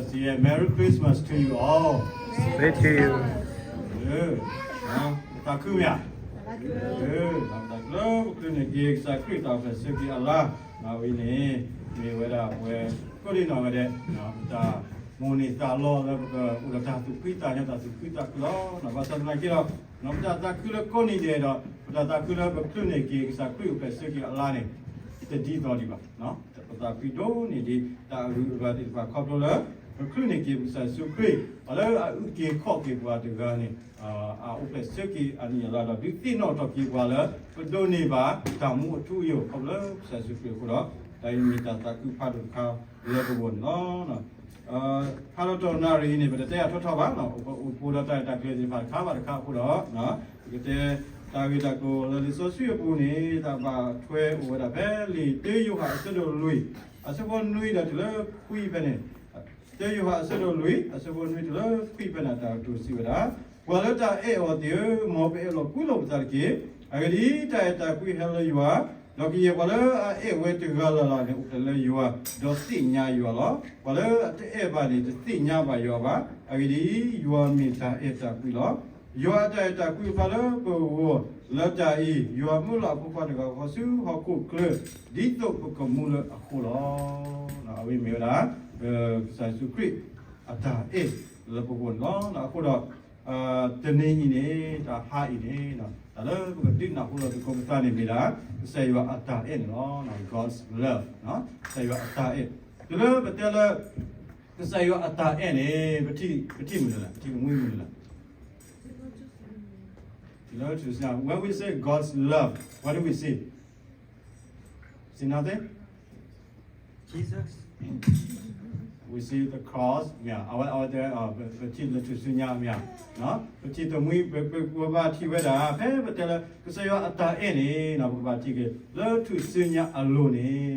Say Merry Christmas to you all. Same to you. သးခုမ့ၢ်ဧါ. သးခုလၢပချုးန့ၢ်က့ၤကစၢ်ခရံာ်တၢ်အိၣ်ဖျဲၣ်ဆၢက့ၤအလါ, အဝဲန့ၣ် မ့ၢ်ဝဲဒၣ်ပဝဲကိးဒံနီၢ်ဂၤဒဲး ပတၢ်မိၣ်န့ၢ်သးလီလၢပကအိၣ်ဒီးတၢ်သူၣ်ဖှံသးညီ တၢ်သူၣ်ခုသးခုလီၤ. ဘၣ်ဆၣ်သနာ်က့ဒီး ပတၢ်သးခုလၢကိးနံၤဒဲးဒီး ပတၢ်သးခုလၢပချုးန့ၢ်က့ၤကစၢ်ခရံာ်အိၣ်ဖျဲၣ်ဆၢက့ၤအလါန့ၣ် တဒ်သိးဒံးဘၣ်. ပသးခုဒိၣ်န့ၢ်ဒံး တၢ်အဂုၤအဂၤသ့ၣ်တဖၣ်ခီဖျိလၢ ပချုးန့ၢ်က့ၤပကစၢ်ယ့ၣ်ၡူးခရံာ် ပှၤလၢအအုၣ်က့ၤခီၣ်က့ၤပှၤတဂၤန့ၣ် အအိၣ်ဖျဲၣ်ဆၢက့ၤအနံၣ်အလါဒီး ဒုးသ့ၣ်နီၣ်ထီၣ်က့ၤပှၤလၢ ပဒိးန့ၢ်ဘၣ်တၢ်မူအထူအယိာ် ခီဖျိလၢကစၢ်ယ့ၣ်ၡူးခရံာ်အဃိဒီး တၢ်အံၤမ့ၢ်တၢ်သးခုဖးဒိၣ်တခါလၢပဂီၢ်န့ၣ်လီၤ. ဖးလီၤတနၣ်ရံၣ်အံၤန့ၣ် ပတတဲအါထီၣ်ထီဘၣ်, ပအိၣ်ဒီးတၢ်ရဲၣ်တၢ်ကျဲၤသ့ၣ်တဖၣ်တခါဘၣ်တခါအဃိဒီး ပကတဲတၢ်ဂ့ၢ်တၢ်ကျိၤလၢလံာ်စီဆှံအပူၤန့ၣ် တၢ်ဘၣ်ထွဲအိၣ်ဝဲဒၣ်ဖဲလံာ်တၢယိၤဟၣ်အဆၢဒိၣ်လွံၢ် အဆၢဖိနွံဒီးတုၤလၢခွံဖဲန့ၣ်, တၢယိၤဟၣ်အဆၢဒိၣ်လွံၢ် အဆၢဖိနွံတုၤလၢခွံဖဲန့ၣ် တၢ်ကတိၤစံးဝဲဒၣ်, ပှၤလၢတၢ်အဲၣ်အီၤသ့ၣ်ဧၢ, မ်ပအဲၣ်လီၤကွံလိာ်ပသးတက့ၢ်. အဂ့ၢ်ဒ်အံၤ, တၢ်အဲၣ်တၢ်ကွံဟဲလၢယွၤ, ဒီးကယဲၢ်ပှၤလၢအအဲၣ်ဝဲတဂၤလၢ်လၢ်န့ၣ် အိၣ်ဖျဲၣ်လၢယွၤ, ဒီးသ့ၣ်ညါယွၤလီၤ. ပှၤလၢအတအဲၣ်ဘၣ်န့ၣ် တသ့ၣ်ညါဘၣ်ယွၤဘၣ်. အဂ့ၢ်ဒ်အံၤ, ယွၤမ့ၢ်တၢ်အဲၣ်တၢ်ကွံလီၤ. ယွၤအတၢ်အဲၣ်တၢ်ကွံအဖျါလၢပဂီၢ်လၢတၢ်အံၤ, ယွၤမၢလီၤအဖိခွါတဂၤဃီဆူဟီၣ်ခိၣ်ချၢ, ဒ်သိးပကမူလၢအဃိလီၤ. အဝဲမ့ၢ်ဝဲဒၣ် ကစၢ်ယ့ၣ်ၡူးခရံာ်အတၢ်အဲၣ်လၢပဂီၢ်န့ၣ်လီၤ. အဃိဒီး တနံၤအံၤန့ၣ် တၢ်ဟါအံၤန့ၣ် တၢ်လၢပကဒုးနၢ်ဟူလီၤသကိးပသးန့ၣ်မ့ၢ်ဒၣ် ကစၢ်ယွၤအတၢ်အဲၣ်န့ၣ်လီၤ. God's love, ကစၢ်ယွၤအတၢ်အဲၣ်. တုၤလၢပတဲလၢ ကစၢ်ယွၤအတၢ်အဲၣ်န့ၣ် ပထံၣ်မနုၤလဲၣ်, ပထံၣ်ကမှံမနုၤလဲၣ်. When we say God's love, what do we see? See nothing? Jesus. We see the cross, မ့ၢ်ဧါ, အဝဲ အဝဲတဲ ပထံၣ်လၢထူၣ်စုညါ မ့ၢ်ဧါ, ပထံၣ်တမှံ ပဘၣ်ထံၣ်ဝဲဒၣ် ဖဲပတဲလၢ ကစၢ်ယွၤအတၢ်အဲၣ်န့ၣ် ပကဘၣ်ထံၣ်က့ၤ လၢထူၣ်စုညါအလိၤန့ၣ်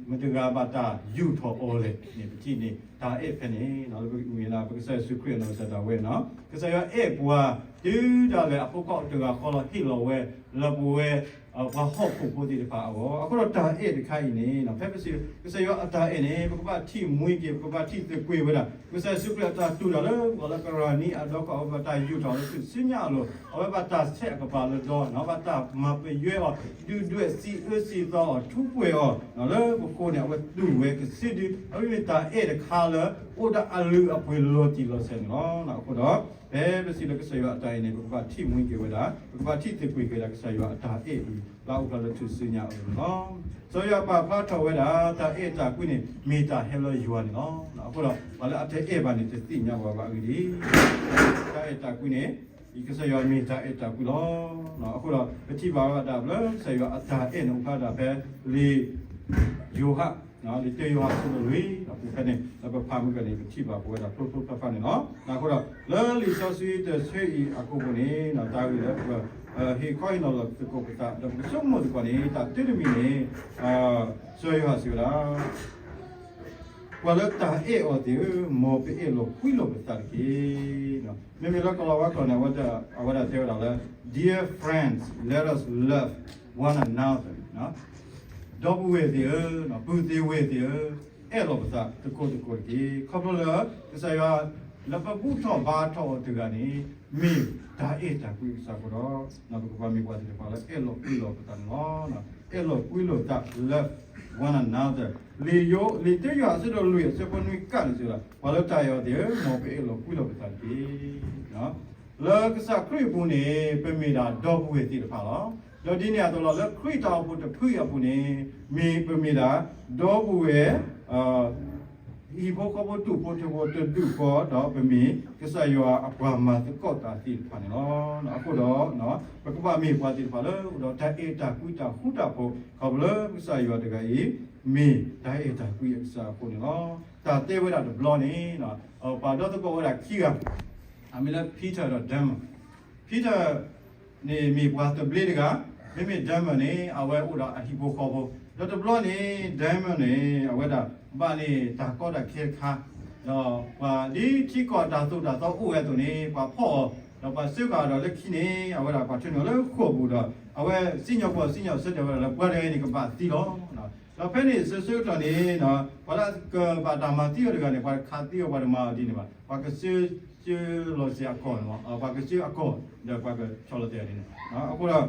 မတၤတဂၤဘၣ်တၢ်ယူာ်ထီၣ်အီၤလဲၣ်န့ၣ် ပထံၣ်န့ၣ် တၢ်အဲၣ်ဖဲန့ၣ် မ့ၢ်ဒၣ်ပကစၢ်ယ့ၣ်ၡူးခရံာ်အနီၢ်ကစၢ်ဒၣ်ဝဲန့ၣ်လီၤ. ကစၢ်ယွၤအဲၣ်ပှၤ တုၤဒၣ်လဲာ်အဖိခွါတဂၤဃီလီၤ ဟ့ၣ်လီၤဝဲ လၢပဝဲ ပှၤဟီၣ်ခိၣ်ဖိသ့ၣ်တဖၣ်အဂီၢ်. အဃိဒီးတၢ်အဲၣ်တခါအံၤန့ၣ် ဖဲပစံး ကစၢ်ယွၤအတၢ်အဲၣ်န့ၣ် ပကဘၣ်ထံၣ်မှံက့ၤ ပကဘၣ်ထံၣ်သကွ့ၤဝဲဒၣ် ကစၢ်ယ့ၣ်ၡူးခရံာ်အတၢ်တူၢ်တၢ်လၢပဂီၢ်လၢကရၤနံအဒီကီၢ် အဝဲဘၣ်တၢ်ယူာ်ထီၣ်လၢထူၣ်စုညါအလိၤ အဝဲဘၣ်တၢ်ဆဲးအကပၤလၢဒီ ဘၣ်တၢ်မၤပယွဲအီၤ ဒုၣ်ဒွဲၣ်စံးအၢစံးသီအီၤ ထူးပှဲၤအီၤ လၢပဃိန့ၣ် အဝဲတူၢ်ဝဲကစုဒု အဝဲမ့ၢ်တၢ်အဲၣ်တခါလၢ အိၣ်ဒၣ်အလုၢ်အပှ့ၤလီၤတံၢ်လီၤဆဲးန့ၣ်လီၤ. အဃိဒီး ဖဲပစံးလၢကစၢ်ယွၤအတၢ်အဲၣ်န့ၣ် ပကဘၣ်ထံၣ်မှံက့ၤဝဲဒၣ် ပကဘၣ်ထံၣ်သကွ့ၤက့ၤဝဲဒၣ် ကစၢ်ယွၤအတၢ်အဲၣ်အံၤ လၢအအိၣ်ဖျါလၢထူၣ်စုညါအလိၤန့ၣ်လီၤ. ကစၢ်ယွၤပာ်ဖျါထီၣ်ဝဲဒၣ် တၢ်အဲၣ်တၢ်ကွံန့ၣ် မ့ၢ်တၢ်ဟဲလၢယွၤန့ၣ်လီၤ. အဃိဒီး ပှၤလၢအတအဲၣ်ဘၣ်န့ၣ် တသ့ၣ်ညါဘၣ်ဘၣ်အဂ့ၢ်ဒ်အံၤ, တၢ်အဲၣ်တၢ်ကွံန့ၣ် ကစၢ်ယွၤမ့ၢ်တၢ်အဲၣ်တၢ်ကွံလီၤ. အဃိဒီး ပထံၣ်ဘၣ်ဝဲဒၣ်လၢ ကစၢ်ယွၤအတၢ်အဲၣ်န့ၣ် အိၣ်ဖျါဒၣ်ဖဲလံာ်ယိၤဟၣ် လံာ်တၢယိၤဟၣ်အဆၢဒိၣ်လွံၢ် အပူၤဖဲန့ၣ် လၢပဖးမုၢ်ကန့ၣ် ပထံၣ်ဘၣ်ပဝဲဒၣ်ဖျိဖျိဖျါဖျါန့ၣ်လီၤ. အဃိဒီး လၢလံာ်စီဆှံတဆၢအံၤအကိာ်ပူၤန့ၣ် တၢ်ဂ့ၢ်လၢပဟ့ၣ်ခီဟ့ၣ်နီၤလီၤသကိးပသး ဒီးပကဆိကမိၣ်သကိးန့ၣ် တၢ်တၢတမံၤန့ၣ် ကစၢ်ယိၤဟၣ်စံးဝဲဒၣ် ပှၤလၢတၢ်အဲၣ်အီၤသ့ၣ်ဧၢ, မ်ပအဲၣ်လီၤကွံလိာ်ပသးတက့ၢ်. မ့မ့ၢ်လၢကလၤဝါကျိာ်န့ၣ် အဝဲဒၣ်တဲဝဲဒၣ်လၢ Dear friends, let us love one another. ဒီပုၢ်ဝဲၢ်သ့ၣ်ဧၢ, ပုၢ်သ့ၣ်ဝဲၢ်သ့ၣ်ဧၢ, အဲၣ်လီၤပသးသကိးသကိးတက့ၢ်. ခီဖျိလၢ ကစၢ်ယွၤ လၢပဘူၣ်ထီၣ်ဘါထီၣ်အီၤတဂၤန့ၣ် မ့ၢ်တၢ်အဲၣ်တၢ်ကွံအကစၢ်အဃိဒီး ပကဘၣ်မ့ၢ်ပှၤသ့ၣ်တဖၣ်လၢအဲၣ်လီၤကွံလိာ်ပသးန့ၣ်လီၤ. အဲၣ်လီၤကွံလိာ်သး love one another. လံာ်ယိၤ, လံာ်တၢယိၤဟၣ်အဆၢဒိၣ်လွံၢ်အဆၢဖိနွံကးန့ၣ်စံးဝဲဒၣ် ပှၤလၢတၢ်အဲၣ်အီၤသ့ၣ်ဧၢ, မ်ပအဲၣ်လီၤကွံလိာ်ပသးတက့ၢ်. လၢကစၢ်ခရံာ်အပူၤန့ၣ် ပမ့ၢ်ဒၣ်ဒီပုၢ်ဝဲၢ်သ့ၣ်တဖၣ်လီၤ. ဒီးဒ်န့ၣ်အသိးလီၤ လၢခရံာ်တၢ်အိၣ်ဖှိၣ်တဖုအံၤအပူၤန့ၣ် မ့ၢ်ပမ့ၢ်ဒၣ် ဒီပုၢ်ဝဲၢ် ဟံၣ်ဖိဃီဖိတူၢ်ဖိထၢဖိတဒူၣ်ဃီ ဒီးပမ့ၢ်ကစၢ်ယွၤအပှၤမၤသကိးတၢ်သ့ၣ်တဖၣ်န့ၣ်လီၤ. အဃိဒီး ပကဘၣ်မ့ၢ်ပှၤသ့ၣ်တဖၣ်လၢအိၣ်ဒီးတၢ်အဲၣ်တၢ်ကွံတၢ်ဃူတၢ်ဖိး ခီဖျိလၢကစၢ်ယွၤတဂၤအံၤ မ့ၢ်တၢ်အဲၣ်တၢ်ကွံအကစၢ်အဃိန့ၣ်လီၤ. တၢ်တဲဝဲဒၣ်တဘျီန့ၣ် ပှၤဒီသကိးဝဲဒၣ်ခံဂၤ အမ့ၢ်လၢ Peter ဒီး Damon. Peter န့ၣ်မ့ၢ်ပှၤသဘျ့တဂၤ, မ့မ့ၢ် Damon န့ၣ် အဝဲအိၣ်ဒီးအဟံၣ်ဖိဃီဖိ, ဒီးတဘျီန့ၣ် Damon န့ၣ် အဝဲဒၣ်ဘၣ်န့ၢ်တၢ်ကီတၢ်ခဲတခါ, ဒီးပှၤဒ်ထံကီၢ်တၢ်သိၣ်တၢ်သီအိၣ်ဝဲအသိးန့ၣ် ပှၤဖီၣ်အီၤ, ဒီးပှၤစၢဃာ်အီၤဒီးလၢခံန့ၣ် အဝဲဒၣ်ပှၤထၢနုာ်အီၤလၢဃိာ်ပူၤဒီး အဝဲစံၣ်ညီၣ်ကွီၢ်စံၣ်ညီၣ်ဆၢတဲာ်ဝဲဒၣ်လၢပှၤတဂၤအံၤန့ၣ် ကဘၣ်သံလီၤ. ဒီးဖဲန့ၣ်ဆၢကတီၢ်န့ၣ် ပှၤလၢကဘၣ်တၢ်မၤသံအီၤတဂၤန့ၣ် ပှၤတခးသံအီၤ ပှၤတမၤအီၤဒ်န့ၣ်ဘၣ်, ပှၤကစၢ, စၢလီၤစဲၤအကီၢ်န့ၣ်, ပှၤကစၢအကီၢ်, ဒီးပှၤကဆီၣ်လီၤတဲာ်ဒ်န့ၣ်, အဃိဒီး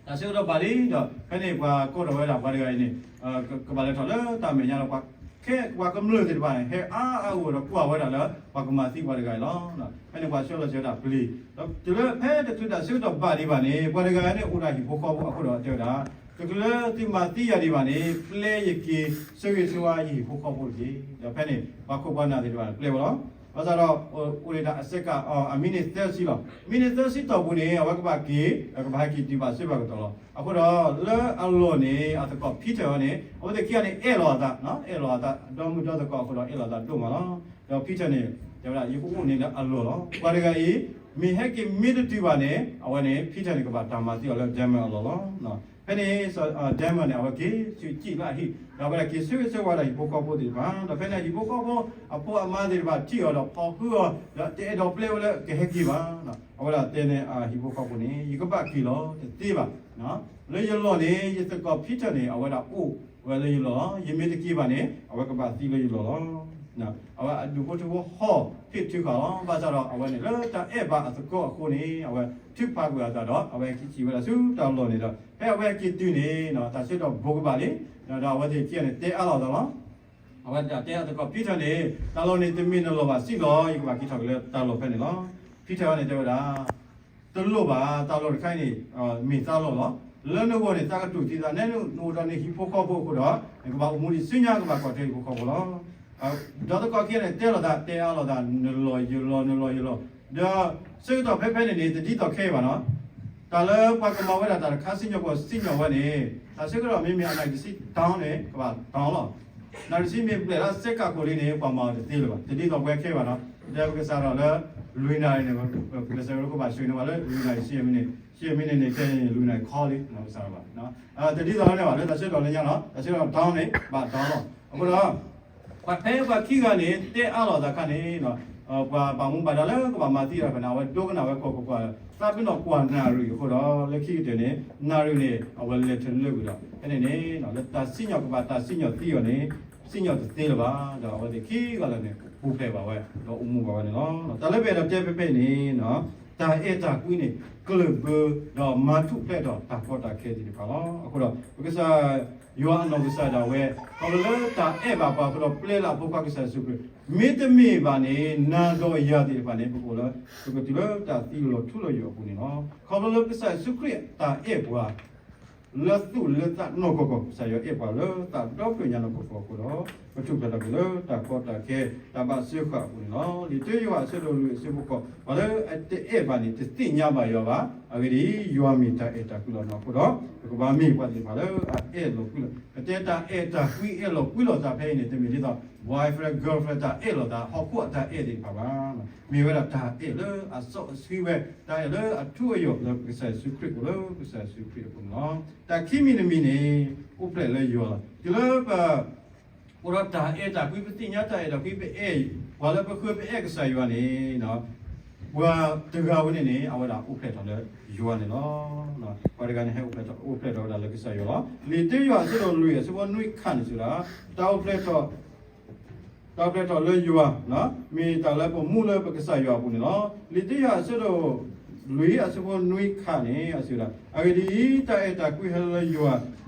တၢ်ဆၢကတီၢ်ဘၣ်လံဒီး ဖဲန့ၣ်ပှၤကိးထီၣ်ဝဲဒၣ်ပှၤတဂၤအံၤန့ၣ် ကဘၣ်လဲၤထီၣ်လၢတၢ်မဲာ်ညါဒီး ပှၤခဲ ပှၤကမျၢၢ်သ့ၣ်တဖၣ်န့ၣ် ဟဲအါအါဂီၢ်ဂီၢ်ဒီးကွၢ်ဝဲဒၣ်လၢ ပှၤကမၤသံပှၤတဂၤအံၤလီၤ. ဖဲန့ၣ်ပှၤဆှၢလီၤစဲၤဝဲဒၣ်ပျံၤ, ဒီးတုၤလၢဖဲတချုးတၢ်ဆၢကတီၢ်ဘၣ်ဒံးဘၣ်န့ၣ် ပှၤတဂၤန့ၣ်အိၣ်ဒီးဟံၣ်ဖိဃီဖိအဃိဒီးတဲဝဲဒၣ်, တချုးလၢသုမၤသံယၤဒံးဘၣ်န့ၣ် ပျဲယက့ၤဆၢဂ့ၤဆၢဝါယဟံၣ်ဖိဃီဖိတက့ၢ်. ဒီးဖဲန့ၣ် ပှၤခိၣ်ပှၤနၢ်သ့ၣ်တဖၣ်န့ၣ် ပျဲဝဲလီၤ. ဘၣ်ဆၣ်ဒီး အိၣ်ဒၣ်အစဲးကး အမံးနံးသၢဆံလီၤ. မံးနံးသၢဆံတီၢ်ပူၤန့ၣ် အဝဲကဘၣ်က့ၤ ကဘၣ်ဟဲက့ၤတုၤဘၣ်စ့ၢ်ကီးကတီၢ်လီၤ. အဃိဒီး လၢအလီၢ်န့ၣ် အသကိး Peter န့ၣ် အဝဲသ့ၣ်ခံဂၤန့ၣ် အဲၣ်လီၤအသး, အဲၣ်လီၤအသး ဒီမုၢ်ဒီသကိးအဃိဒီး အဲၣ်လီၤအသးဒိၣ်မးလီၤ. ဒီး Peter န့ၣ် တဲဝဲဒၣ် ယကအိၣ်န့ၣ်လၢအလီၢ်လီၤ. ပှၤတဂၤအံၤ မ့ၢ်ဟဲက့ၤမ့ၢ်တတုၤဘၣ်န့ၣ် အဝဲန့ၣ် Peter န့ၣ် ကဘၣ်တၢ်မၤသံအီၤလၢ Damon အလီၢ်လီၤ. ဖဲန့ၣ် Damon န့ၣ် အဝဲက့ၤဆူးကံၣ်လၢအဟံၣ် ဒီးအဝဲဒၣ်က့ၤဆၢဂ့ၤဆၢဝါဒီးဟံၣ်ဖိဃီဖိသ့ၣ်တဖၣ်, ဒီးဖဲန့ၣ်ဟံၣ်ဖိဃီဖိ အဖိအမါသ့ၣ်တဖၣ်ထံၣ်အီၤဒီးဖီၣ်ဟုအီၤ ဒီးတအဲၣ်ဒိးပျဲဝဲလၢကဟဲက့ၤဘၣ်. အဝဲဒၣ်တဲန့ၣ်အဟံၣ်ဖိဃီဖိန့ၣ် ယကဘၣ်က့ၤလီၤ တသ့ဘၣ်. လၢယလီၢ်န့ၣ် ယသကိး Peter န့ၣ် အဝဲဒၣ်အိၣ်ဝဲလၢယလီၢ်လီၤ. ယမ့ၢ်တက့ၤဘၣ်န့ၣ် အဝဲကဘၣ်သံလၢယလီၢ်လီၤ. အဝဲအဒူၣ်ဖိထၢဖိဟီၣ်ဟ့ၣ်ထုးဃာ်လီၤ. ဘၣ်ဆၣ်ဒီးအဝဲန့ၣ်လၢတၢ်အဲၣ်ဘၣ်အသကိးအဃိန့ၣ် အဝဲထုးဖးကွံာ်အသးဒီး အဝဲက့ၤထံၣ်ဝဲဒၣ်ဆူတၢ်လီၢ်န့ၣ်ဒီး ဖဲအဝဲက့ၤတုၤန့ၣ် တၢ်ဆၢကတီၢ်ဘိးကဘၣ်လံ, ဒီးအဝဲသ့ၣ်ခံဂၤန့ၣ် တဲအါလီၤသးလီၤ. အဝဲဒၣ်တဲအသကိး Peter န့ၣ် တၢ်လီၢ်န့ၣ်တမ့ၢ်နလီၢ်ဘၣ်စံၣ်လီၤ, ယကဘၣ်က့ၤထီၣ်က့ၤလၢတၢ်လီၢ်ဖဲန့ၣ်လီၤ. Peter န့ၣ်တဲဝဲဒၣ် တလိၣ်ဘၣ်, တၢ်လီၢ်တခါအံၤန့ၣ် မ့ၢ်သးလီၢ်လီၤ. လၢနဂီၢ်န့ၣ် သးကတူၢ်သံသး နဲနအိၣ်ဒီးနဟံၣ်ဖိဃီဖိအဃိဒီး နကဘၣ်အိၣ်မူဒံးဆူညါ ကဘၣ်ကွၢ်ထွဲဟံၣ်ဖိဃီဖိလီၤ. ဒီးသကိးခံဂၤန့ၣ် တဲလိာ်သး တဲအါလိာ်သး နလီၢ်ယလီၢ် နလီၢ်ယလီၢ်, ဒီးဆၢကတီၢ်ဖဲဖဲန့ၣ်န့ၣ် တဒ်သိးခဲအံၤဘၣ်နီၤ. တၢ်လၢပှၤကမၤဝဲဒၣ်တၢ်တခါစံၣ်ညီၣ်ကွီၢ်စံၣ်ညီၣ်ဝဲန့ၣ် တၢ်ဆၢကတီၢ်မ့မ့ၢ်အနၣ်ရံၣ်တဆံ down န့ၣ် ကဘၣ် down လီၤ. နၣ်ရံၣ်တဆံမ့ၢ်ဘျဲၣ်လၢစဲးကးခိၣ်လံန့ၣ် ပှၤမၤအီၤတသ့လၢၤဘၣ်, တဒ်သိးပဝဲခဲအံၤဘၣ်နီၤ. တဲပကစၢ်ဒီးလၢ လွံၢ်နၣ်ရံၣ်န့ၣ် ပကစၢ်ယွၤကဘၣ်ဆှၢန့ၢ်ပှၤလၢ လွံၢ်နၣ်ရံၣ်ဆံမံးနံး, ဆံမံးနံးန့ၣ် ခဲအံၤလွံၢ်နၣ်ရံၣ်ခီလံ ပကစၢ်ယွၤဘၣ်. တဒ်သိးန့ၣ်ဘၣ် လၢတၢ်ဆၢကတီၢ်လၢညါနီၤ, တၢ်ဆၢကတီၢ် down န့ၣ် ဘၣ် down လီၤ. အဃိဒီး ပှၤဖဲပှၤခံဂၤန့ၣ် တဲအါလိာ်သးခါန့ၣ် ပှၤဘၣ်မူဘၣ်ဒါလၢကဘၣ်မၤသံတၢ်ဖဲန့ၣ် အဝဲဒိကနၣ်ဝဲကွၢ်ကွၢ်ကွၢ် သးပ့ၤနီၣ်ကွၢ်နၣ်ရံၣ်အဃိဒီး လၢခံကတၢၢ်န့ၣ် နၣ်ရံၣ်န့ၣ် အဝဲလဲၤထၢၣ်လၢကွံာ်ဒီး ဖဲန့ၣ်န့ၣ် လၢတၢ်စံၣ်ညီၣ်ကဘၣ်တၢ်စံၣ်ညီၣ်သံအီၤန့ၣ် စံၣ်ညီၣ်တသ့လၢၤဘၣ်, ဒီးအဝဲသ့ၣ်ခံဂၤလၢာ်န့ၣ် ပူၤဖျဲးဘၣ်ဝဲ ဒီးအိၣ်မူဘၣ်ဝဲန့ၣ်လီၤ. တၢ်လၢပအဲၣ်ဒိးတဲဖဲဖဲအံၤန့ၣ် တၢ်အဲၣ်တၢ်ကွံန့ၣ် ကလုာ်ဘၢ ဒီးမၤထူၣ်ဖျဲးထီၣ်တၢ်ကီတၢ်ခဲသ့ၣ်တဖၣ်လီၤ. အဃိဒီး ပကစၢ်ယွၤအနီၢ်ကစၢ်ဒၣ်ဝဲ ခီဖျိလၢတၢ်အဲၣ်ဘၣ်ပှၤအဃိဒီး ပျဲလၢအဖိခွါကစၢ်ယ့ၣ်ၡူးခရံာ်, မ့တမ့ၢ်ဘၣ်န့ၣ် နၤဒီးယၤသ့ၣ်တဖၣ်န့ၣ် ပကအိၣ်လၢ ပကတုၤလၢတၢ်သံလီၤထူလီၤယိာ်အပူၤန့ၣ်လီၤ. ခီဖျိလၢကစၢ်ယ့ၣ်ၡူးခရံာ်တၢ်အဲၣ်ပှၤ လၢသူၣ်လၢသးနီၢ်ကီၢ်ကီၢ် ကစၢ်ယွၤအဲၣ်ပှၤလၢသးဒီဖျၢၣ်ညါနီၢ်ကီၢ်ကီၢ်အဃိဒီး ပထူၣ်ဖျဲးထီၣ်က့ၤလၢတၢ်ကီတၢ်ခဲ တၢ်ဘၣ်စၢဃာ်အပူၤန့ၣ်လီၤ. လံာ်တ့ယွၤအဆၢဒိၣ်လွံၢ်အဆၢဖိဃိး, ပှၤလၢအတအဲၣ်ဘၣ်န့ၣ် တသ့ၣ်ညါဘၣ်ယွၤဘၣ်. အဂ့ၢ်ဒ်အံၤ, ယွၤမ့ၢ်တၢ်အဲၣ်တၢ်ကွံလီၤနီၢ်အဃိဒီး ပကဘၣ်မ့ၢ်ပှၤသ့ၣ်တဖၣ်လၢအအဲၣ်လီၤကွံလီၤ. ပတဲတၢ်အဲၣ်တၢ်ကွံအဲၣ်လီၤကွံလီၤသးဖဲအံၤန့ၣ် တမ့ၢ်ဒ်သိး boyfriend girlfriend တၢ်အဲၣ်လိာ်သး ဟီၣ်ခိၣ်အတၢ်အဲၣ်သ့ၣ်တဖၣ်ဘၣ်. မ့ၢ်ဝဲဒၣ်တၢ်အဲၣ်လၢအစီဆှံဝဲ, တၢ်အဲၣ်လၢအထူအယိာ်လၢပကစၢ်ယ့ၣ်ၡူးခရံာ်အပူၤ လၢပကစၢ်ယ့ၣ်ၡူးခရံာ်အပူၤန့ၣ်လီၤ. တၢ်ခံမံၤတမံၤန့ၣ် အိၣ်ဖျဲၣ်လၢယွၤလီၤ. တုၤလၢပ အိၣ်ဒီးတၢ်အဲၣ်တၢ်ကွံ ပသ့ၣ်ညါတၢ်အဲၣ်တၢ်ကွံ ပအဲၣ် ပှၤလၢပဃၢၤပအဲၣ်ကစၢ်ယွၤန့ၣ် ပှၤတဂၤဝဲန့ၣ်န့ၣ် အဝဲဒၣ်အိၣ်ဖျဲၣ်ထီၣ်လၢယွၤန့ၣ်လီၤ. ပှၤတဂၤန့ၣ် ဟဲအိၣ်ဖျဲၣ်ထီၣ် အိၣ်ဖျဲၣ်ထီၣ်ဝဲဒၣ်လၢကစၢ်ယွၤလီၤ. လံာ်တ့ယွၤအဆၢဒိၣ်လွံၢ်အဆၢဖိနွံခါန့ၣ်စံးဝဲဒၣ် တၢ်အိၣ်ဖျဲၣ်ထီၣ် တၢ်အိၣ်ဖျဲၣ်ထီၣ်လၢယွၤ မ့ၢ်တၢ်လၢပမူလၢပကစၢ်ယွၤအပူၤန့ၣ်လီၤ. လံာ်တ့ယွၤအဆၢဒိၣ်လွံၢ်အဆၢဖိနွံခါန့ၣ် အစံးဝဲဒၣ် အဂ့ၢ်ဒ်အံၤ, တၢ်အဲၣ်တၢ်ကွံဟဲလၢယွၤ,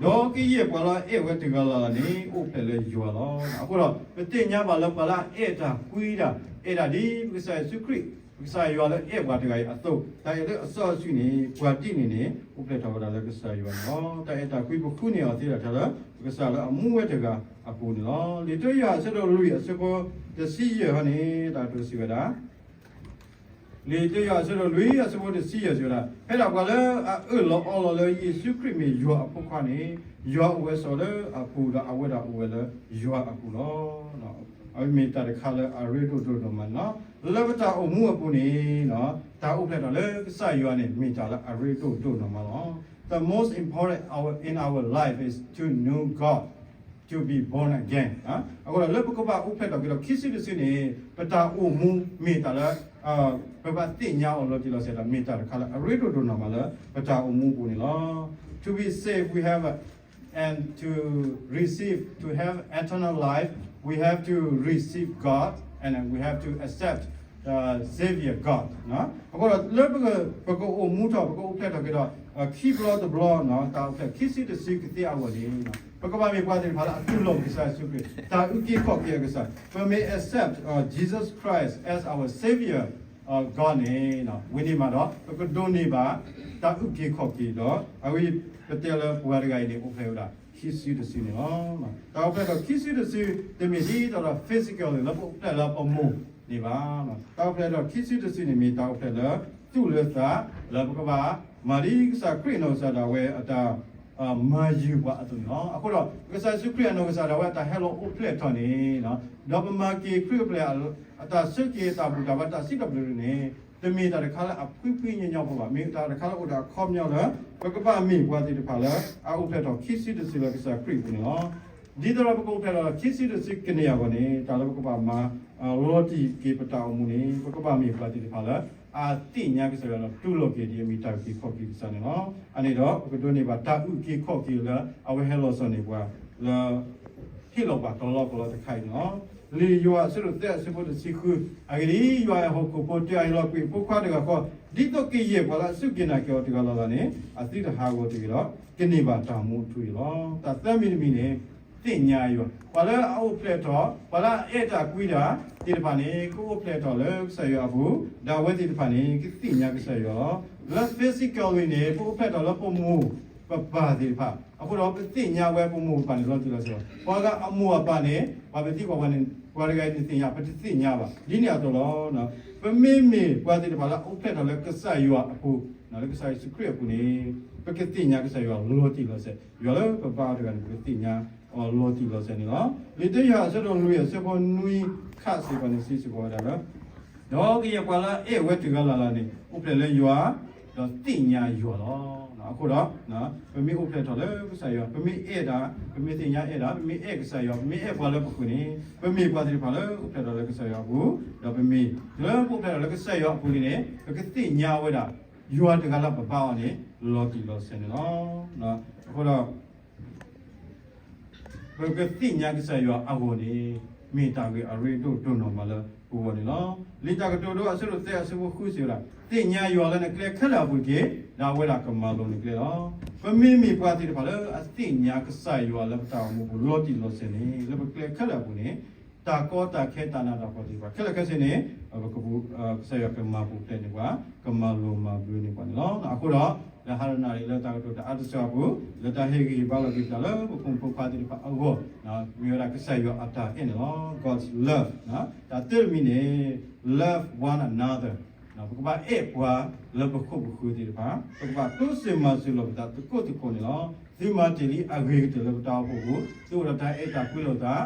ဒီးကယဲၢ်ပှၤလၢအအဲၣ်ဝဲတဂၤလၢ်လၢ်န့ၣ် အိၣ်ဖျဲၣ်လၢယွၤလီၤ. အဃိဒီး ပသ့ၣ်ညါဘၣ်လၢပှၤလၢအအဲၣ်တၢ်ကွံတၢ် အဲၣ်တၢ်ဒ်ပကစၢ်ယ့ၣ်ၡူးခရံာ် ပကစၢ်ယွၤလၢအဲၣ်ပှၤတဂၤအံၤအသိး တၢ်အဲၣ်လၢအစီအဆှံန့ၣ် ပှၤဒ်န့ၣ်န့ၣ် အိၣ်ဖျဲၣ်ထီၣ်ဝဲဒၣ်လၢကစၢ်ယွၤန့ၣ်လီၤ. တၢ်အဲၣ်တၢ်ကွံပဃုန့ၢ်အီၤသ့ဒၣ်တၢ်လၢ ပကစၢ်လၢအမူဝဲတဂၤအပူၤန့ၣ်လီၤ. လံာ်တ့ယွၤအဆၢဒိၣ်လွံၢ်အဆၢဖိတဆံယဲၢ်ဟီန့ၣ် တၢ်ကတိၤစံးဝဲဒၣ် လံာ်တ့ယွၤအဆၢဒိၣ်လွံၢ်အဆၢဖိတဆံယဲၢ်စံးဝဲဒၣ် ဖဲဒၣ်ပှၤလၢအအၢၣ်လီၤအီလီၤလၢယ့ၣ်ၡူးခရံာ်မ့ၢ်ယွၤအဖိခွါန့ၣ် ယွၤအိၣ်ဝဲဆိးလၢအပူၤဒီးအဝဲဒၣ်အိၣ်ဝဲလၢယွၤအပူၤလီၤ. အဝဲမ့ၢ်တၢ်တခါလၢအရ့ဒိၣ်ဒိၣ်နီၢ်မးန့ၣ်လီၤ. လၢပတၢ်အိၣ်မူအပူၤန့ၣ် တၢ်အိၣ်ဖျဲၣ်ထီၣ်လၢကစၢ်ယွၤန့ၣ် မ့ၢ်တၢ်လၢအရ့ဒိၣ်ဒိၣ်နီၢ်မးလီၤ. The most important our, in our life is to know God, to be born again. အဃိဒီးလၢပကဘၣ်အိၣ်ဖျဲၣ်ထီၣ်က့ၤဒီးခံစုတစုန့ၣ် ပတၢ်အိၣ်မူမ့ၢ်တၢ်လၢ ပဘၣ်သ့ၣ်ညါအီၤလီၤတံၢ်လီၤဆဲးဒီး မ့ၢ်တၢ်တခါလၢအရ့ဒိၣ်ဒိၣ်နီၢ်မးလၢပတၢ်အိၣ်မူအပူၤန့ၣ်လီၤ. To be saved, we have a And to receive, to have eternal life, we have to receive God and we have to accept the Savior God. အဃိဒီးလၢပကအိၣ်မူထီၣ် ပကအိၣ်ဖျဲၣ်ထီၣ်က့ၤဒီး ခံဘျီတဘျီ တၢ်အိၣ်ဖျဲၣ်ခံစုတစုကသ့အဂီၢ်န့ၣ် ပကဘၣ်မ့ၢ်ပှၤသ့ၣ်တဖၣ်လၢအတူၢ်လိာ်ကစၢ်ယ့ၣ်ၡူးခရံာ် တၢ်အုၣ်က့ၤခီၣ်က့ၤအကစၢ် ပမ့ၢ် accept Jesus Christ as our Savior God န့ၣ် ဝံၤန့ၣ်မးဒီး ပကဒိးန့ၢ်ဘၣ် တၢ်အုၣ်က့ၤခီၣ်က့ၤဒီး အဝဲ ပတဲလၢပှၤတဂၤအံၤန့ၣ် အိၣ်ဖျဲၣ်ဝဲဒၣ် ခံစုတစုန့ၣ်လီၤ. တၢ်အိၣ်ဖျဲၣ်ထီၣ်ခံစုတစု တမ့ၢ်ဒ်သိးဒီး physical လၢပအိၣ်ဖျဲၣ်လၢပမိၢ်န့ၣ်ဘၣ်. တၢ်အိၣ်ဖျဲၣ်ထီၣ်ခံစုတစုန့ၣ်မ့ၢ်တၢ်အိၣ်ဖျဲၣ်လၢ သူၣ်လၢသး လၢပကဘၣ်မၤဒ်ကစၢ်ခရံာ်အနီၢ်ကစၢ်ဒၣ်ဝဲအတၢ် မၤယုၤပှၤအသိးန့ၣ်လီၤ. အဃိဒီး ကစၢ်ယ့ၣ်ၡူးခရံာ်အနီၢ်ကစၢ်ဒၣ်ဝဲအတၢ်ဟဲလီၤအိၣ်ဖျဲၣ်ထီၣ်န့ၣ် ဒီးပမၤက့ၤခရံာ်အိၣ်ဖျဲၣ် အတၢ်ဆၢက့ၤအတၢ်ဘူၣ်တၢ်ဘါတၢ်စံးထီၣ်ပတြၢၤန့ၣ် တမ့ၢ်တၢ်တခါလၢအဖှံဖှံညီညီဖိဘၣ်. မ့ၢ်တၢ်တခါလၢအိၣ်ဒီးအခီပညီလၢ ပကဘၣ်မ့ၢ်ပှၤသ့ၣ်တဖၣ်လၢ အအိၣ်ဖျဲၣ်ထီၣ်ခံစုတစုလၢကစၢ်ခရံာ်အပူၤန့ၣ်လီၤ. ဒ်သိးဒီးပကအိၣ်ဖျဲၣ်ထီၣ်ခံစုတစုကန့ၢ်အဂီၢ်န့ၣ် တၢ်လၢပကဘၣ်မၤ လီၤတံၢ်က့ၤပတၢ်အိၣ်မူန့ၣ် ပကဘၣ်မ့ၢ်ပှၤသ့ၣ်တဖၣ်လၢ အသ့ၣ်ညါကစၢ်ယွၤဒီးတူၢ်လိာ်က့ၤဒ်အမ့ၢ်တၢ်အုၣ်က့ၤခီၣ်က့ၤကစၢ်န့ၣ်လီၤ. အန့ၣ်ဒီး ပကဒိးန့ၢ်ဘၣ်တၢ်အုၣ်က့ၤခီၣ်က့ၤလၢအဝဲဟဲလီၤစၢၤန့ၢ်ပှၤလၢ ဟ့ၣ်လီၤပှၤကလီကလီတခါအံၤန့ၣ်လီၤ. လံာ်ယိၤဟၣ်အဆၢဒိၣ်သၢအဆၢဖိတဆံဃု, အဂ့ၢ်ဒ်အံၤ, ယွၤအဲၣ်ဟီၣ်ခိၣ်ဖိတုၤအဟ့ၣ်လီၤကွံာ်အဖိခွါတဂၤဃီ, ဒ်သိးကယဲၢ်ပှၤလၢအစူၢ်က့ၤနာ်က့ၤအီၤတဂၤလၢ်လၢ်န့ၣ်, အသုတဟးဂီၤတဂ့ၤဒီး ကန့ၢ်ဘၣ်တၢ်မူအထူအယိာ်လီၤ. တၢ်သၢမံၤတမံၤန့ၣ် သ့ၣ်ညါယွၤ, ပှၤလၢအအိၣ်ဖျဲၣ်ထီၣ်, ပှၤလၢအအဲၣ်တၢ်ကွံတၢ်သ့ၣ်တဖၣ်န့ၣ် ကအိၣ်ဖျဲၣ်ထီၣ်လၢကစၢ်ယွၤအပူၤ, ဒီးအဝဲသ့ၣ်တဖၣ်န့ၣ် ကသ့ၣ်ညါကစၢ်ယွၤလီၤ. လၢ physically န့ၣ် ပအိၣ်ဖျဲၣ်ထီၣ်လၢပမိၢ်ပပၢ်သ့ၣ်တဖၣ်, အဃိဒီးပသ့ၣ်ညါဝဲပမိၢ်ပပၢ်န့ၣ်လီၤတံၢ်လီၤဆဲးလီၤ. ပှၤဂၤအမိၢ်အပၢ်န့ၣ် ပှၤပသံကွၢ်ပှၤန့ၣ် ပှၤတဂၤအံၤန့ၣ်သ့ၣ်ညါ, ပတသ့ၣ်ညါဘၣ်. ဒ်န့ၣ်အသိးလီၤ. ပမ့မ့ၢ်ပှၤသ့ၣ်တဖၣ်လၢအအိၣ်ဖျဲၣ်ထီၣ်လၢကစၢ်ယွၤအပူၤ, လၢကစၢ်ယ့ၣ်ၡူးခရံာ်အပူၤန့ၣ်, ပကသ့ၣ်ညါကစၢ်ယွၤလီၤတံၢ်လီၤဆဲး, ယွၤလၢပဘါအီၤတဂၤန့ၣ် ပကသ့ၣ်ညါအီၤလီၤတံၢ်လီၤဆဲးန့ၣ်လီၤ. လံာ်တၢယိၤဟၣ်အဆၢဒိၣ်လွံၢ်အဆၢဖိနွံခါစ့ၢ်ကီးန့ၣ် စံးစ့ၢ်ကီးဝဲဒၣ်လၢ ဒီးကယဲၢ်ပှၤလၢအအဲၣ်ဝဲတဂၤလၢ်လၢ်န့ၣ် အိၣ်ဖျဲၣ်လၢယွၤ, ဒီးသ့ၣ်ညါယွၤလီၤ. အဃိဒီး ပမ့ၢ်အိၣ်ဖျဲၣ်ထီၣ်လၢကစၢ်ယွၤ, ပမ့ၢ်အဲၣ်တၢ်, ပမ့ၢ်သ့ၣ်ညါအဲၣ်တၢ်, ပမ့ၢ်အဲၣ်ကစၢ်ယွၤ, ပမ့ၢ်အဲၣ်ပှၤလၢပဃၢၤန့ၣ်, ပမ့ၢ်ပှၤသ့ၣ်တဖၣ်လၢအိၣ်ဖျဲၣ်ထီၣ်လၢကစၢ်ယွၤအပူၤ, ဒီးပမ့ၢ်လၢပအိၣ်ဖျဲၣ်ထီၣ်လၢကစၢ်ယွၤအပူၤလံန့ၣ် ပကသ့ၣ်ညါဝဲဒၣ် ယွၤတဂၤလၢပဘါအီၤန့ၣ် လီၤတံၢ်လီၤဆဲးန့ၣ်လီၤ. အဃိဒီး ပကသ့ၣ်ညါကစၢ်ယွၤအဂီၢ်န့ၣ် မ့ၢ်တၢ်ဂ့ၢ်အရ့ဒိၣ်ဒိၣ်နီၢ်မးလၢပဂီၢ်န့ၣ်လီၤ. လံာ်တၢ်ကတိၤဒိအဆၢဒိၣ်သၢအဆၢဖိဃုစံးဝဲဒၣ်, သ့ၣ်ညါယွၤလၢနကျဲခဲလၢာ်အပူၤတက့ၢ်, ဒီးအဝဲဒၣ်ကမၤလိၤနကျဲလီၤ. ပမ့မ့ၢ်ပှၤသ့ၣ်တဖၣ်လၢအသ့ၣ်ညါကစၢ်ယွၤလၢပတၢ်အိၣ်မူပူၤလီၤတံၢ်လီၤဆဲးန့ၣ် လၢပကျဲခဲလၢာ်အပူၤန့ၣ် တၢ်ကီတၢ်ခဲတၢ်နးတၢ်ဖှီၣ်သ့ၣ်တဖၣ်ခဲလၢာ်ခဲဆ့န့ၣ် ကစၢ်ယွၤကမၤပူၤဖျဲးန့ၢ်ပှၤ, ကမၤလိၤမၤဘျၢန့ၢ်ပှၤန့ၣ်လီၤ. အဃိဒီး လၢဟါတနၣ်ရံၣ်လၢတၢ်ကတိၤတၢ်အါတစှၤအပူၤ လၢတၢ်ဟ့ၣ်ဂံၢ်ဟ့ၣ်ဘါလီၤက့ၤပသးလၢပဖိမုၣ်ဖိခွါသ့ၣ်တဖၣ်အဂီၢ် မ့ၢ်ဝဲဒၣ်ကစၢ်ယွၤအတၢ်အဲၣ်န့ၣ်လီၤ. God's love. တၢ်သၢတမံၤန့ၣ် love one another. ပကဘၣ်အဲၣ်ပှၤလၢပခိၣ်ပဃၢၤသ့ၣ်တဖၣ်, ပကဘၣ်တိစၢၤမၤစၢၤလိာ်ပသးသကိးသကိးန့ၣ်လီၤ. သုမၤတ့ၢ်လံအဂ့ၤကတၢၢ်လၢပတၢ်အိၣ်ဖှိၣ်ပူၤ, သုအိၣ်ဒီးတၢ်အဲၣ်တၢ်ကွံလိာ်သး,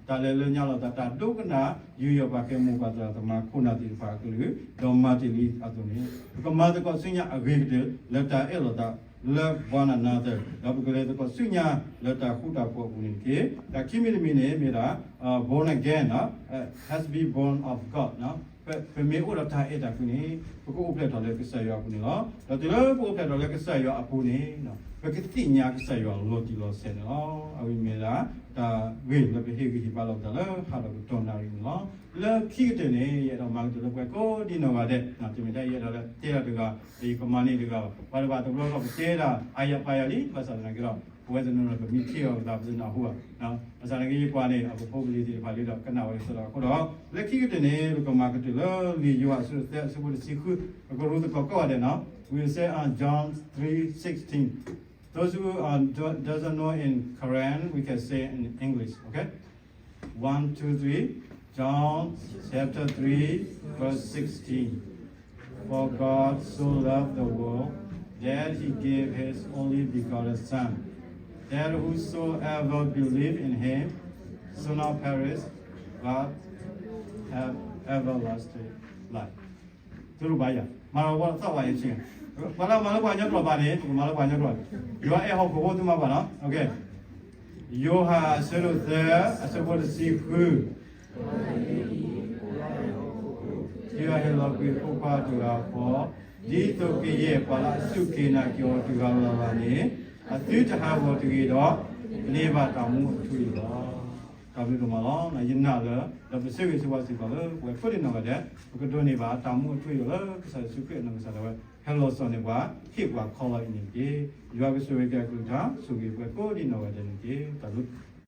တၢ်လဲၤလၢညါလိာ်သး, တၢ်ဒိကနၣ်ယူးယီၣ်ပာ်ကဲမိၢ်ပၢ်သရၣ်သမါခိၣ်နၢ်သ့ၣ်တဖၣ်အကလုၢ်, ဒီးမၤတ့ၢ်လံအသိးန့ၣ် ပကမၤသကိးဆူညါအဂ့ၤကတၢၢ်လၢတၢ်အဲၣ်လိာ်သး love one another, ဒီးပကလဲၤသကိးဆူညါလၢတၢ်ဃူတၢ်ဖိးအပူၤန့ၣ်တက့ၢ်. တၢ်ခံမံၤတမံၤန့ၣ်မ့ၢ်ဒၣ် born again, has been born of God. ပမ့ၢ်အိၣ်ဒီးတၢ်အဲၣ်တၢ်ကွံန့ၣ် ပကအိၣ်ဖျဲၣ်ထီၣ်လၢကစၢ်ယွၤအပူၤန့ၣ်လီၤ. ဒီးတုၤလၢပအိၣ်ဖျဲၣ်ထီၣ်လၢကစၢ်ယွၤအပူၤန့ၣ် ပကသ့ၣ်ညါကစၢ်ယွၤလီၤတံၢ်လီၤဆဲးန့ၣ်လီၤ. အဝဲမ့ၢ်ဒၣ် တၢ်ဂ့ၢ်လၢပဟ့ၣ်ဂံၢ်ဟ့ၣ်ဘါလိာ်ပသးလၢဟါဒီးပတီၢ်နၣ်ရံၣ်န့ၣ်လီၤ. လၢခံကတၢၢ်န့ၣ် ယအဲၣ်ဒိးမၤကတၢၢ်လၢပှၤကိးဒံနီၢ်ဂၤဒဲး, တမ့ၢ်ထဲယအဲၣ်ဒိးလၢတဲတၢ်တဂၤ, ယကမၤန့ၢ်တဂၤဘၣ်. ပှၤတဘၣ်တဘျီဃီပတဲတၢ်အါယၤပာ်ယၤလံ, ဘၣ်ဆၣ်သနာ်က့ဒီး ပဝဲတနီၤနီၤပမ့ၢ်ထံၣ်အီၤပသးပတနၢ်ဟူဘၣ်. ဘၣ်ဆၣ်သနာ်က့ယကွၢ်န့ၣ် အပဖိပလံၤသ့ၣ်တဖၣ်လံဒီးကနၣ်ဝဲအဆၢဒီးအဃိဒီး လၢခံကတၢၢ်န့ၣ် ပကမၤကတၢၢ်လၢလံာ်ယိၤဟၣ်အဆၢဒိၣ်သၢအဆၢဖိတဆံဃု, ပကရူသကိးကိးဂၤဒဲးနီၤ. We say on John three sixteen. Those who uh, do, doesn't know in Karen, we can say in English, okay? One, two, three. John chapter three, verse sixteen. For God so loved the world that he gave his only begotten Son, that whosoever believe in him shall not perish but have everlasting life. တူၢ်ဘၣ်ယၤ, မၤလီၤဝဲသးဝဲယၤဆ့, ပှၤလၢမၤလၢပှၤကညီကျိာ်ဘၣ်န့ၣ် ပကမၤလၢပှၤကညီကျိာ်, ယွၤအဲၣ်ဟီၣ်ခိၣ်ဖိသုမၤဘၣ်နီၤ. ယိၤဟၣ်အဆၢဒိၣ်သၢ အဆၢဖိတဆံဃု, တုၤအဟ့ၣ်လီၤကွံာ်အဖိခွါတဂၤဃီ, ဒ်သိးကယဲၢ်ပှၤလၢအစူၢ်က့ၤနာ်က့ၤအီၤတဂၤလၢ်လၢ်န့ၣ် အသုတဟးဂီၤတဂ့ၤဒီး န့ၢ်ဘၣ်တၢ်မူအထူအယိာ်လီၤ. တၢ်ဘျုးဒိၣ်မးလီၤ. ယနာ်လၢ ဒီးပဆၢဂ့ၤဆၢဝါစ့ၢ်ကီးလၢ ပဝဲကိးဒံးနီၢ်ဂၤဒဲး ပကဒိးန့ၢ်ဘၣ်တၢ်မူအထူအယိာ်လၢ ကစၢ်ယ့ၣ်ၡူးခရံာ်အနီၢ်ကစၢ်ဒၣ်ဝဲ ဟဲလီၤစိာ်န့ၢ်ပှၤ ဟ့ၣ်ပှၤခီလီၤအံၤန့ၣ်တက့ၢ်. ယွၤကဆိၣ်ဂ့ၤက့ၤအကလုၢ်ကထါ ဆိၣ်ဂ့ၤပှၤကိးဒံးနီၢ်ဂၤဒဲးန့ၣ်တက့ၢ်. တၢ်ဘျုး